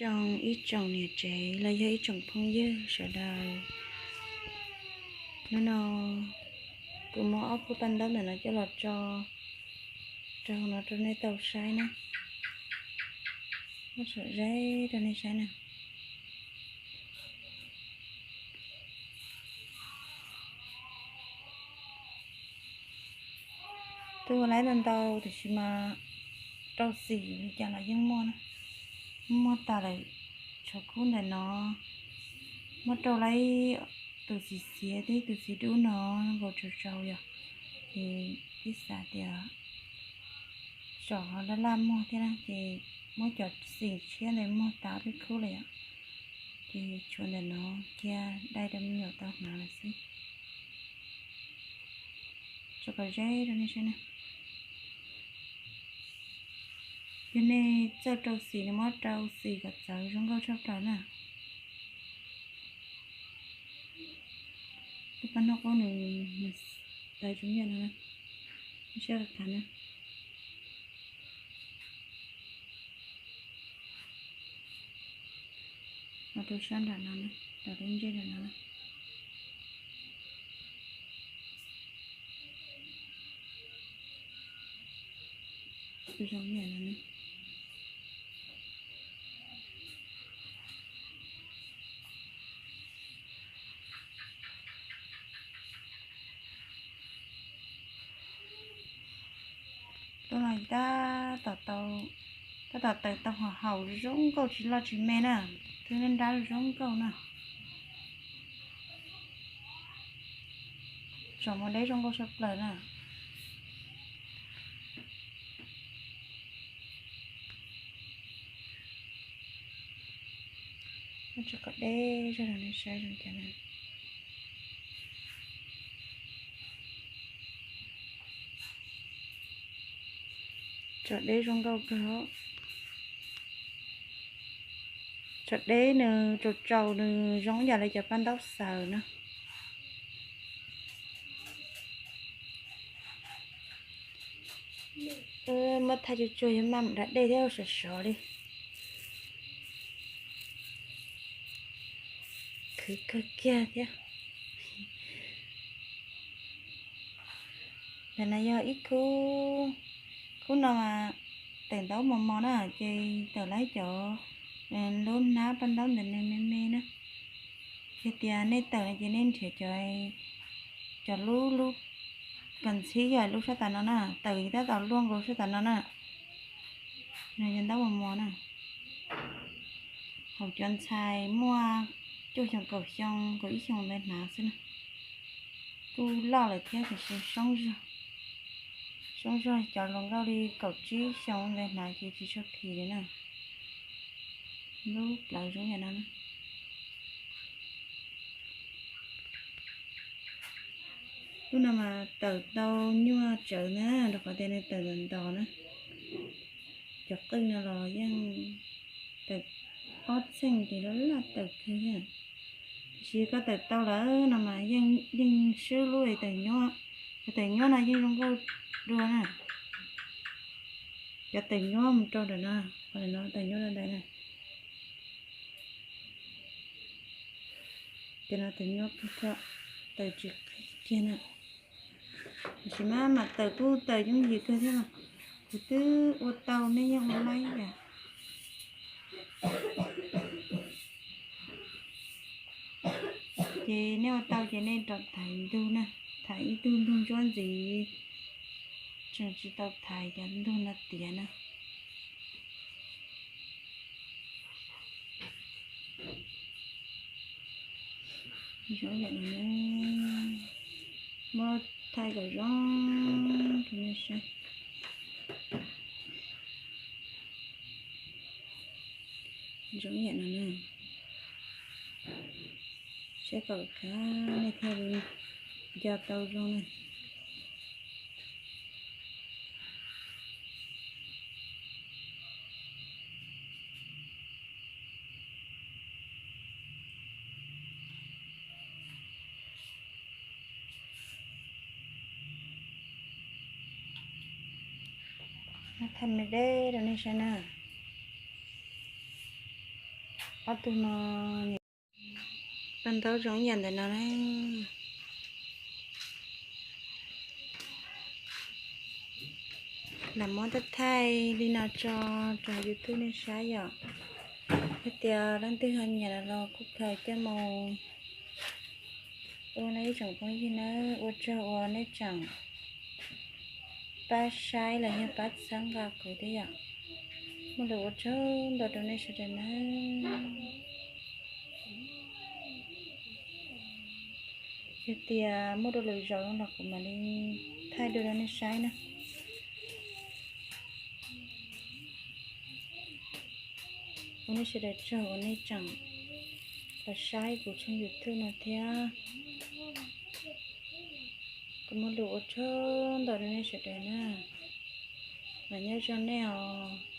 Tsoom ib tsoom niam tsev los yog ib tsoom phooj ywg sawv daws, hnub no kuv muab ob khub paj ntaub ntawm no coj los tso rau no rau nej tau saib na. Muab tsom zeb rau nej saib na. Twb ua laib ntau ntau tiam sis mas rau xim li cas los yeej muaj na. Muaj tas lawm, tshuav khub ntawm no muab rau laib tus txiv xiav thiab tus txiv dub no nkaus tsaus tsaus yom. Ces ib xav tias tsom laj laj muag thiab na, ces muab cov xim tshiab ntawd muag tas peb khub lawm yom. Ces tshuav ntawm no cia dai rau me nyuam tau hnav lawm xwb. Tso kom zeb rau nej saib na. Yog nej txawj rau xim no muab rau xim kom txawv zoo nkauj tshaj plaws na. Lub paj hnub qub nws tawv zoo yam no na, saib qhov na. Los rau sab nram no na, rau lub ntsej nram no na. Zoo yam no na. Tuaj los tab tom tau, tab tom tawm tau hos haum zoo nkauj tsis loj tsis me na, twb nrab zoo nkauj na. Tsom mus deb zoo nkauj tshaj plaws na. Tso kom deb zog rau nej saib zoo cas na. Tsom deb zoo nkauj kawg. Tsom deb nws tsaus tsaus nws zoo yam li cov paj ntaub xaws na. Muab thaij tsuag tsuag yog maj mam da dej thiab sov sov li. Khwv kawg kiag thiab. Ntawm no yog ib khub, khub no mas tawm ntaub mos mos na, ces tawm laib cov lub hnab paj ntaub ntawm nws me me na. Yog tias nej tawm no ces nej nrhiav cov, cov lub, lub kos ntxhib yog lub sab tas no na, tawm tab tom luaj nkaus sab tas no na. No yog ntaub mos mos na. Haum cov ntxhais muaj cuaj xyoo kaum xyoo kaum ib xyoo ntawd hnav xwb na. Kuj loj lawm thiab tiam sis soob zog, soob zog cov hluas nkauj li kaum tsib xyoo ntawd hnav ces tsis tshua phim li na. Lub plawv zoo yam no na. Lub no mas tawm tau nyuaj tsawv na, rau qhov tias nws tawm ntos ntos na. Cov qwj no los yeej tawm ob txheej ces laj laj tawm kawg thiab. Tiam sis koj tawm tau lawm no mas yeej swb lub tawm nyuaj, cov tawm nyuaj no yeej zoo nkauj dua na. Cov tawm nyuaj mus rau ntawm no, qhov ntawm no tawm nyuaj rau ntawd na. Cov no tawm nyuaj kawg thiab, tawm tsis qhib kiag na. Tiam sis mas mam tawm kuj tawm yooj yim kawg thiab mas, kuv twb ua tau nej yeej ua laib yam. Ces nej ua tau ces nej rov thaiv ntug na, thaiv ib tug ntug ntsuab ntxiv, tseem tsis tau thaiv cov ntug no tiav na. Zoo yam no na, muab thaij kom zoo rau nej saib. Zoo yam no na, saib kom qab nej thiaj li nco tau zoo na. Thaij me deb rau nej saib na. Ob tug no, paj ntaub zoo ib yam ntawm no na. Lam muab thaij thaij li no tso rau YouTube nej saib yom. Yog tias leej twg ho nyiam los kuj khaws coj mus ua na ib tsoom phooj ywg nawb, ua tsaug uas nej tseem pab saib los yog pab txhawb nqa kuv thiab yom. Muaj lus ua tsaug ntau rau nej sawv daws nawb. Yog tias muaj dua lwm zaus los kuv mam li thaij dua rau nej saib na. Ua nej sawv daws tsaug uas nej tseem los saib kuv tshooj YouTube no thiab. Kuv muaj lus ua tsaug ntau rau nej sawv daws na. Mas nyob zoo nej os.